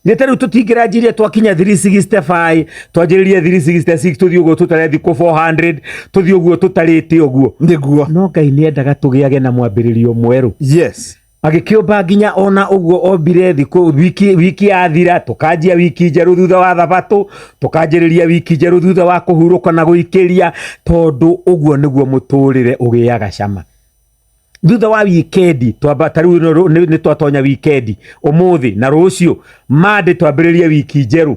Nĩ ta rĩu tũtingĩranjirie twakinya 365, twanjĩrĩrie 366, tũthiĩ ũguo tũtare thikũ 400, tũthiĩ ũguo tũtarĩte ũguo. No Ngai nĩ endaga tũgĩage na mwambĩrĩrio mwerũ. Agĩkĩũmba nginya ona ũguo ombire thikũ, wiki, wiki yathira tũkanjia wiki njerũ thutha wa thabatũ, tũkanjĩrĩria wiki njerũ thutha wa kũhurũka na gũikĩria, tondũ ũguo nĩguo mũtũrĩre ũgĩaga cama. Thutha wa wikendi twamba ta rĩu nĩ twatonya wikendi ũmũthĩ na rũciũ Monday twambĩrĩrie wiki njerũ.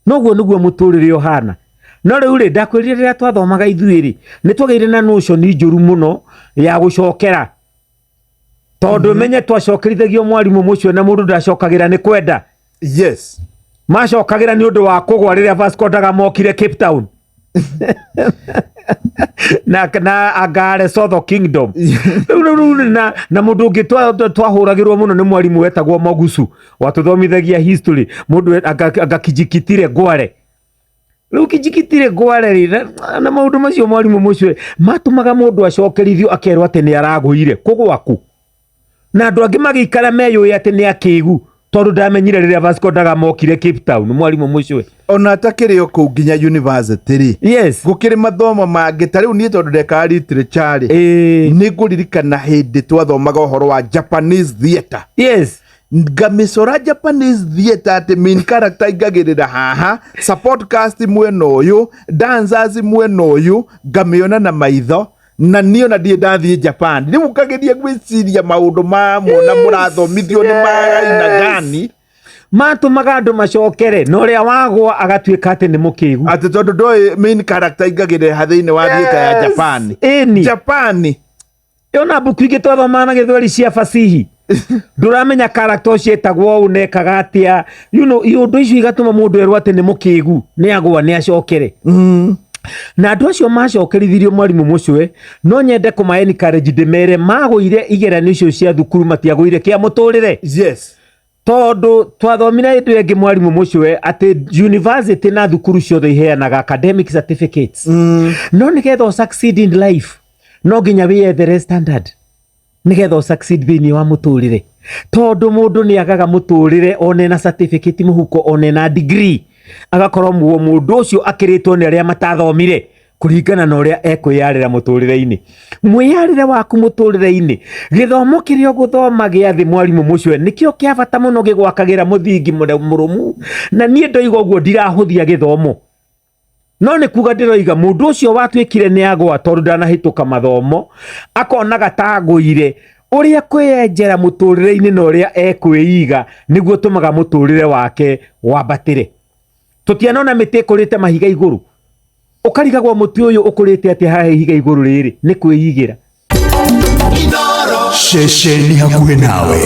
Noguo nĩguo mũtũrĩre ũhana. No rĩu rĩ, ndakwĩrire rĩrĩa twathomaga ithuĩ rĩ, nĩ twagĩire na notion njũru mũno ya gũcokera, tondũ menye twacokerithagio mwarimũ mũcio na mũndũ ndacokagĩra nĩ kwenda. Macokagĩra nĩ ũndũ wa kũgwa rĩrĩa Vasco da Gama okire Cape Town na anga Lesotho Kingdom. Rĩu rĩu rĩu na mũndũ ũngĩ twahũragĩrwo mũno nĩ mwarimũ wetagwo Mogusu, watũthomithagia history, mũndũ anga Kijikitire Ngware. Rĩu Kijikitire Ngware rĩ, na maũndũ macio mwarimũ mũcio matũmaga mũndũ acokerithio akerwo atĩ nĩ aragũire kũgwaku. Na andũ angĩ magĩikara meyũĩ atĩ nĩ akĩgu, tondũ ndamenyire rĩrĩa Vasco da Gama okire Cape Town, mwarimũ mũcio. Ona atakĩrĩ o kũu nginya university rĩ, gũkĩrĩ mathomo mangĩ. Ta rĩu niĩ tondũ ndekaga literature rĩ, nĩ ngũririkana hĩndĩ twathomaga ũhoro wa Japanese theatre. Ngamĩcora Japanese theatre atĩ main character aingagĩrĩra haha, support cast mwena ũyũ, dancers mwena ũyũ, ngamĩona na maitho, na niĩ ona ndirĩ ndathiĩ Japan. Rĩu ngageria gwĩciria maũndũ ma muona mũrathomithio nĩ ma aina gani. Matũmaga andũ macokere, na ũrĩa wagwa agatuĩka atĩ nĩ mũkĩgu. Atĩ tondũ ndoĩ main character aingagĩrĩra ha thĩinĩ wa theatre ya Japan. Ĩni. Japan. Ona mbuku ingĩ twathomaga na gĩthweri cia fasihi, ndũramenya character ũcio etagwo ũũ na ekaga atĩa. Iũndũ icio igatũma mũndũ erwo atĩ nĩ mũkĩgu, nĩ agwa, nĩ acokere. Na andũ acio macokerithirio mwarimũ mũcwe, no nyende kũma encourage ndĩmere magũire igeranio icio cia thukuru, matiagũire kĩa mũtũrĩre. Tondũ twathomire hĩndĩ ĩngĩ mwarimũ mũcwe atĩ university na thukuru ciothe iheanaga academic certificates. No nĩgetha ũ succeed in life, no nginya wĩyethere standard nĩgetha ũ succeed thĩinĩ wa mũtũrĩre. Tondũ mũndũ nĩ agaga mũtũrĩre one na certificate mũhuko, one na degree, agakorwo mũndũ ũcio akĩrĩtwo nĩ arĩa matathomire kũringana na ũrĩa ekwĩyarĩra mũtũrĩre-inĩ. Mwĩyarĩre waku mũtũrĩre-inĩ, gĩthomo kĩrĩa ũgũthoma gĩa thĩ mwarimũ mũcwe nĩkĩo kĩa bata mũno, gĩgwakagĩra mũthingi mũrũmu. Na niĩ ndoiga ũguo ndirahũthia gĩthomo, no nĩ kuga ndĩroiga mũndũ ũcio watuĩkire nĩ agwa tondũ ndanahĩtũka mathomo, akonaga ta ngũire. Ũrĩa kwĩyenjera mũtũrĩre-inĩ na ũrĩa ekwĩiga nĩguo ũtũmaga mũtũrĩre wake wambatĩre. Tũtianona mĩtĩ ĩkũrĩte mahiga igũrũ, ũkarigagwo mũtĩ ũyũ ũkũrĩte atĩa haha ihiga igũrũ rĩrĩ, nĩ kwĩigĩra. Ceceni hakuhĩ nawe.